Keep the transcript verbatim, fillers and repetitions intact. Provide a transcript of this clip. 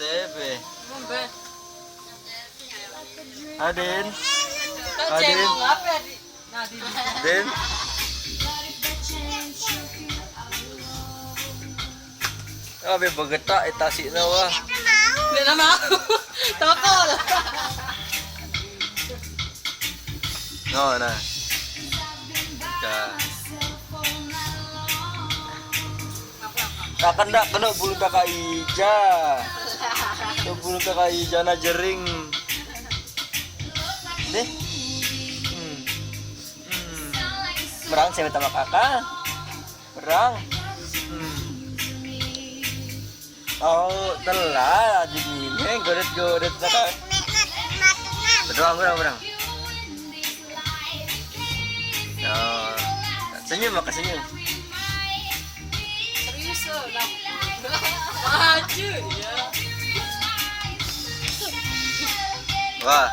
Tebe. Adin. Adin. Din. Abi begetak i tasikna, wah. Di na mau. Tokol. No, na. Ka. Ka kena, kena bulu Kaka Ija. Kena bulu Kaka Ija na jering. Deh. Hmm. Hmm. Merang saya minta maaf, Kaka. Merang. Hmm. Oh, telah, jadi ini godet-godet, Kaka. Berdoa, berdoa, berdoa. Oh, senyum, maka senyum. Serius lo, lah. Maju, ya. Wah,